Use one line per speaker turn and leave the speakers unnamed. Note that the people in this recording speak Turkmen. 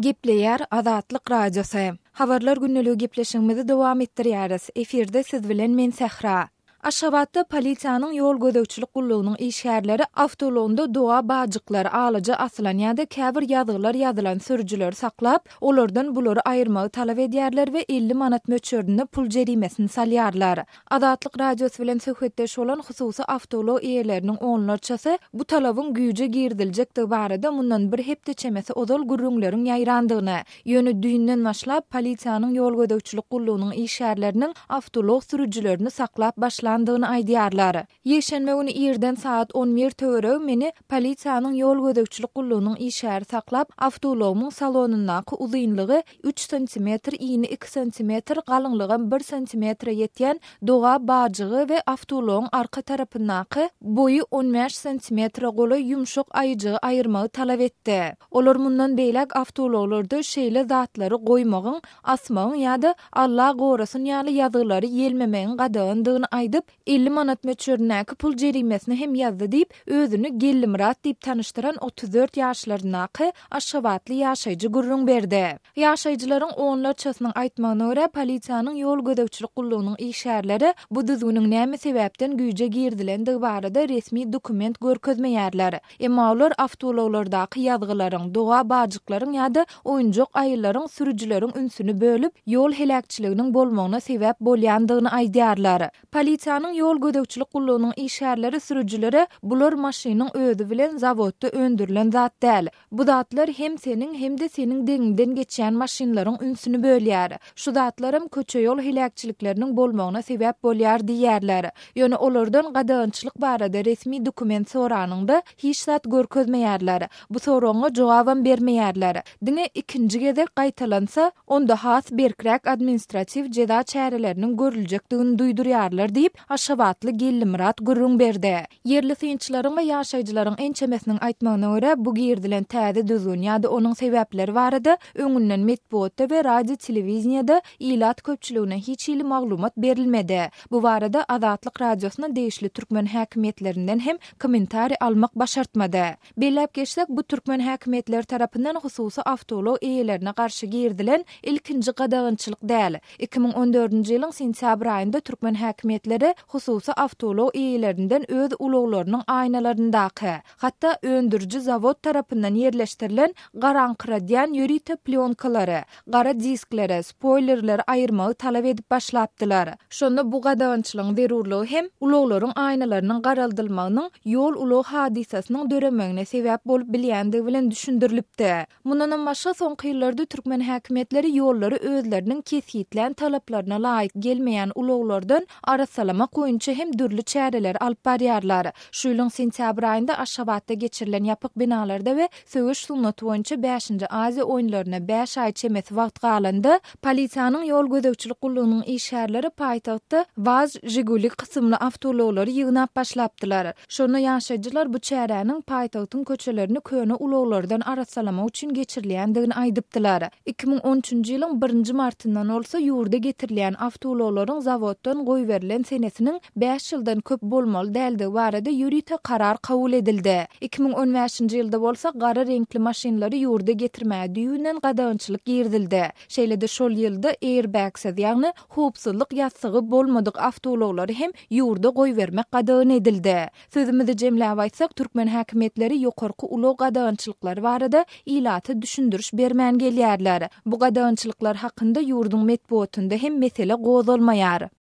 Gepleýär Azatlyk Radiosy. Habarlar gündeligi gepleşigimizi dowam etdirýäris. Efirde siz bilen men Sähra. Aşgabatda polisiýanyň ýol gözegçilik gullugynyň işgärleri awtoulagynda doga bajyklar, alaja asylan ýa-da käbir ýazgylar ýazylan sürüjileri saklap, olardan bulary aýyrmagy talap edýärler we 50 manat möçberinde pul jerimesini salýarlar. Azatlyk Radiosy bilen söhbetdeş bolan hususy awtoulag eýeleriniň onlarçasy bu talabyň güýje giriziljekdigi barada mundan bir hepde çemesi ozal gürrüňleriň ýaýrandygyny, ýöne düýnden başlap polisiýanyň ýol gözegçilik gullugynyň işgärleriniň awtoulag sürüjilerini saklap başlandygyny aýdýarlar. Ýekşenbe güni irden sagat 11 töweregi meni polisiýanyň ýol gözegçilik gullugynyň işgäri saklap, awtoulagymyň salonyndaky uzynlygy üç santimetr, ini iki santimetr, galyňlygam bir santimetre ýetýän doga bajygy we awtoulagyň arka tarapyndaky boýy 15 santimetre golaý ýumşak aýyjygy aýyrmagy talap etdi. Olar mundan beýläk awtoulaglarda şeýle zatlary goýmagyň, asmagyň ýa-da Alla gorasyn ýaly ýazgylary ýelmemegiň gadagandygyny aýdyp, 50 manat möçberindäki pul jerimesini hem ýazdy diýip, özüni Gellimyrat diýip tanyşdyran 34 ýaşlaryndaky aşgabatly ýaşaýjy gürrüň berdi. Ýaşaýjylaryň onlarçasynyň aýtmagyna görä, polisiýanyň ýol gözegçilik gullugynyň işgärleri bu düzgüniň näme sebäpden güýje girizilendigi barada resmi dokument görkezmeýärler. Emma olar awtoulaglardaky ýazgylaryň, doga bajyklaryň ýa-da oýunjak aýylaryň sürüjileriň ünsüni bölüp, ýol heläkçiliginiň bolmagyna sebäp bolýandygyny aýdýarlar. Polisiýanyň ýol gözegçilik gullugynyň işgärleri sürüjilere bular maşynyň özi bilen zawodda öndürilen zat däl. Bu zatlar hem seniň, hem-de seniň deňiňden geçýän maşynlaryň ünsüni bölýär. Şu zatlaram köçe-ýol heläkçilikleriniň bolmagyna sebäp bolýar diýýärler. Ýöne olardan gadagançylyk barada resmi dokument soranyňda, hiç zat görkezmeýärler. Bu soragyňa jogabam bermeýärler. Diňe ikinji gezek gaýtalansa, onda has berkräk administratiw jeza çäreleriniň görüljekdigini duýdurýarlar diýip, aşgabatly Gellimyrat gürrüň berdi. Ýerli synçylaryň we ýaşaýjylaryň ençemesiniň aýtmagyna görä, bu girizilen täze düzgün ýa-da onuň sebäpleri barada öňünden metbugatda we radio-telewideniýede ilat köpçüligine hiç hili maglumat berilmedi. Bu barada Azatlyk Radiosyna degişli türkmen häkimiýetlerinden hem kommentariý almak başartmady. Belläp geçsek, bu türkmen häkimiýetleri tarapyndan hususy awtoulag eýelerine garşy girizilen ilkinji gadagançylyk däl. 2014-nji ýylyň sentýabr aýynda türkmen häkimiýetleri hususy awtoulag eýelerinden öz ulaglarynyň aýnalaryndaky, hatda öndüriji zawod tarapyndan ýerleşdirilen garaňkyradýan ýörite plýonkalary, gara diskleri, spoýlerleri aýyrmagy talap edip başlapdylar. Şonda bu gadagançylygyň zerurlygy hem ulaglaryň aýnalarynyň garaldylmagynyň ýol-ulag hadysasynyň döremegine sebäp bolup bilýändigi bilen düşündirilipdi. Mundanam başga, soňky ýyllarda türkmen häkimiýetleri ýollary özleriniň kesgitlän talaplaryna laýyk gelmeýän ulaglardan arassalamak boýunça hem dürli çäreleri alyp barýarlar. Şu ýylyň sentýabr aýynda Aşgabatda geçirilen ýapyk binalarda we söweş sungaty boýunça bäşinji Aziýa oýunlaryna bäş aý çemesi wagt galanda, polisiýanyň ýol gözegçilik gullugynyň işgärleri paýtagtda WAZ Žiguli kysymly awtoulaglary ýygnap başlapdylar. Şonda ýaşaýjylar bu çäräniň paýtagtyň köçelerini köne ulaglardan arassalamak üçin geçirilýändigini aýdypdylar. 2013-nji ýylyň birinji martyndan bolsa ýurda getirilýän awtoulaglaryň zawoddan goýberilen senesiniň bäş ýyldan köp bolmaly däldigi barada ýörite karar kabul edildi. 2015-nji ýylda bolsa gara reňkli maşynlary ýurda getirmäge düýbünden gadagançylyk girizildi. Şeýle-de şol ýylda airbag-siz, ýagny howpsuzlyk ýassygy bolmadyk awtoulaglary hem ýurda goýbermek gadagan edildi. Sözümizi jemläp aýtsak, türkmen häkimiýetleri ýokarky ulag gadagançylyklary barada ilata düşündiriş bermän gelýärler. Bu gadagançylyklar hakynda ýurduň metbugatynda hem mesele gozgalmaýar.